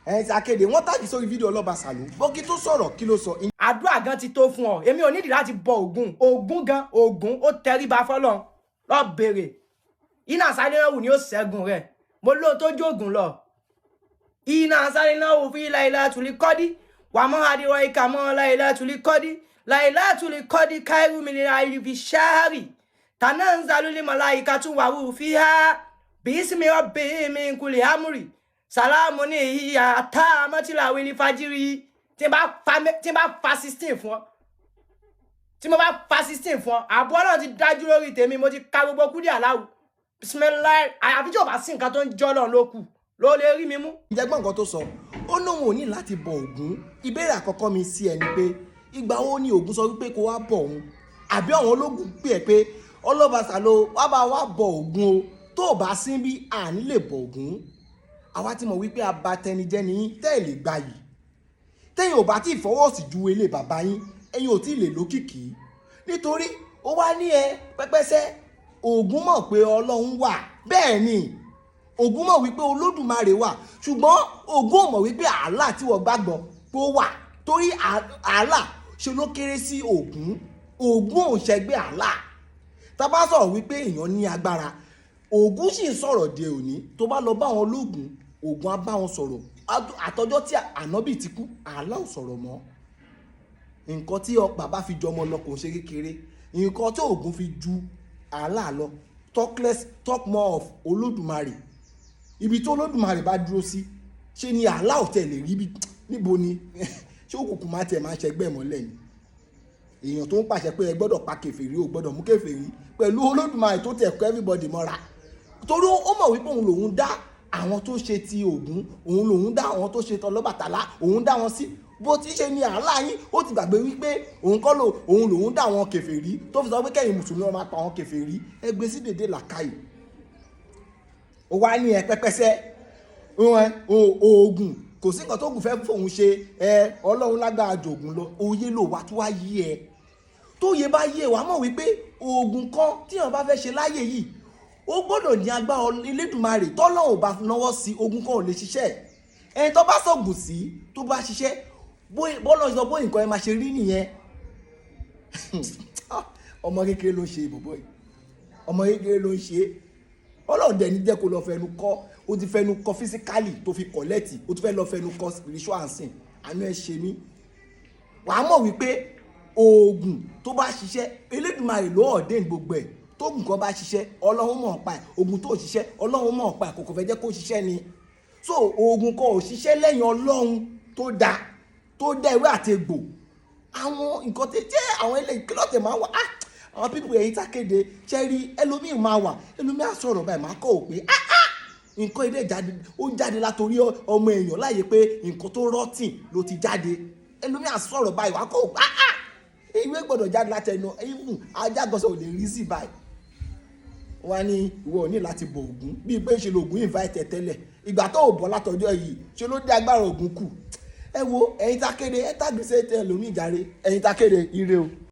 Ẹ̀yin tí akéde, wọ́n tag sórí fídíò Ọlọ́ba Sàló bọ́kí tó sọ̀rọ̀, kí ló sọ? Àdúrà gan ti tó fún ọ. Èmi ò nídìí láti bọ Ògún. Ògún gan, Ògún ó tẹríba fọ́lọ́run. Lọ bèrè iná sáré-náwù ni ó ṣẹ́gun rẹ̀. Mo lóò tó jóògùn lọ. Iná sáré-náwù fi Lailatul Qadri wà mọ́ adìrọ̀ ìkà mọ́ Lailatul Qadri. Lailatul Qadri khairu min alfi shahri tanazzalul malaikatu waruhu fiha bi'izni rabbihim min kulli amri salamun hiya hatta matla'il fajri. Tí n bá fa 16 fún ọ, tí mo bá fa 16 fún ọ, àbọ̀ náà ti dájú lórí tèmi. Mo ti ka gbogbo kúdí aláwù bisimilayi. Àyàfi tí o bá sí nǹkan tó ń jọ́ lọ́n ló kù ló lè rí mi mú. Ǹjẹ́ gbọ́n nǹkan tó sọ? Ó lóun ò ní láti bọ Ògún. Ìbéèrè àkọ́kọ́ mi sí ẹ ni pé, ìgbà wo ni Ògún sọ wípé kó wá bọ òun? Àbí àwọn ológun pè é pé, "Ọlọ́ba Sàló, wá bá wá bọ Ògún o, tó o bá sí bí àní lè bọ Ògún"? Àwa ti mọ̀ wípé abatẹnijẹ́ ni yín, tẹ́ ẹ̀ lè gbà yìí. Tẹ́yìn ò bá tí ì fọwọ́ sí ju ilé bàbá yín, ẹ̀yin ò tí ì lè lókìkí, nítorí ó wá ní ẹ pẹ́pẹ́sẹ́. Ògún mọ̀ pé Ọlọ́run wà, bẹ́ẹ̀ ni Ògún mọ̀ wípé Olódùmarè wà, ṣùgbọ́n Ògún ò mọ̀ wípé Àlá tí wọ́n gbàgbọ́ pé ó wà, torí Àlá ṣe ló kéré sí Ògún. Ògún ò ṣẹgbẹ́ Àlá. Tá a bá sọ̀rọ̀ wípé èèyàn ní agbára, Ògún sì ń sọ̀rọ̀ de òní. Tó bá lọ bá àwọn ológun, Ògún á bá wọn sọ̀rọ̀. Àtọjọ́ tí Ànábì ti kú, Àlá ò sọ̀rọ̀ mọ́. Nǹkan tí bàbá fi jọmọ lọ kò ń ṣe kékeré. Nǹkan tí Ògún fi ju Àlá lọ, talk less, talk more of Olódùmarè. Ibi tí Olódùmarè bá dúró sí, ṣe ni Àlá ò tẹ̀ lè rí bí. Níbo ni ṣé òkùnkùn máa tẹ̀ máa ṣẹgbẹ́ mọ́lẹ̀ ni? Èèyàn tó ń pàṣẹ pé ẹ gbọ́dọ̀ pa kèfèrí, ò gbọ́dọ̀ mú kèfèrí, pẹ̀lú Olódùmarè tó tẹ̀ kọ́ everybody mọ́ra, torí ó mọ̀ wípé òun lòun dá àwọn tó ṣe ti Ògún, òun lòun dá àwọn tó ṣe tọlọ́bàtálá, òun dá wọn sí. Bó ti ṣe ni Àlá yín, ó ti gbàgbé wípé òun kọ́ ló òun lòun dá àwọn kèfèrí, tó fi sọ pé kẹ́yìn mùsùlùmí wọn máa pa àwọn kèfèrí. Ẹ gbé sí dèdè làkàyè. Ó wá ní ẹ pẹ́pẹ́sẹ́ oògùn, kò sí nǹkan tó gùn fẹ́ fòun ṣe. Ẹ Ọlọ́run lágbára jògùn lọ. Òye ló wà tó wá yí ẹ. Tó yẹ bá yé, wàá mọ̀ wípé oògùn kan tíyàn bá fẹ́ ṣe láyè yìí, ó gbọ́dọ̀ ní agbára Elédùmarè. Tọ́lọ́run ò bá náwó sí, ogun kan ò lè ṣiṣẹ́. Ẹni tó bá sọ̀gùn sí, tó bá ṣiṣẹ́, bọ́lá sọ bóyá nǹkan ẹ máa ṣe rí nìyẹn. Ọmọ kékeré ló ń ṣe ìbòbọ̀ yìí, ọmọ kékeré ló ń ṣe. Ọlọ́run dẹ̀ ní jẹ́ kó lọ fẹnu kọ́. Ó ti fẹnu kọ́ physically tó fi collect, ó ti fẹ́ lọ fẹnu kọ́ spiritual sin. Àánú ẹ ṣe mí. Wàá mọ̀ wípé oògùn tó bá ṣiṣẹ́, Elédùmarè ló ordain gbogbo ẹ̀. Tóògùn kan bá ṣiṣẹ́, Ọlọ́run mọ̀ pa ẹ̀. Oògùn tó ṣiṣẹ́, Ọlọ́run mọ̀ pa ẹ̀, kò fẹ́ jẹ́ kó ṣiṣẹ́ ni. So oògùn kan ò ṣiṣẹ́ lẹ́yìn Ọlọ́run tó dá ewé àti egbò. Àwọn nǹkan tẹ jẹ́ àwọn eléyìí kí lọ́tẹ̀ máa wà. Ah, àwọn people ẹ̀yìn tákéde ṣẹ́rí, ẹlòmíì máa wà, ẹlòmíì á sọ̀rọ̀ báyìí, máa kọ́ ò pé ah ah, nǹkan ilé jáde, ó jáde látòrí ọmọ èèyàn láàyè pé nǹkan tó rotten ló ti jáde. Ẹlòmíì á sọ̀rọ̀ báyìí, wàá kọ́ ò pé ah ah, ìwé gbọ́dọ̀ jáde látẹnu even ajágọ́sọ̀ ò lè rí sí báyìí. Wọ́n á ní ìwọ ò ní láti bọ Ògún, bíi pé ṣe lògùn invite ẹ tẹ́lẹ̀. Ìgbà tó ò bọ́ látọjọ́ yìí, ṣe ló dé agbára Ògún kù. Ẹ wo, ẹ̀yin tákéde, ẹ tàgbèsè tẹ lómi ìjàre. Ẹ̀yin tákéde, ire o.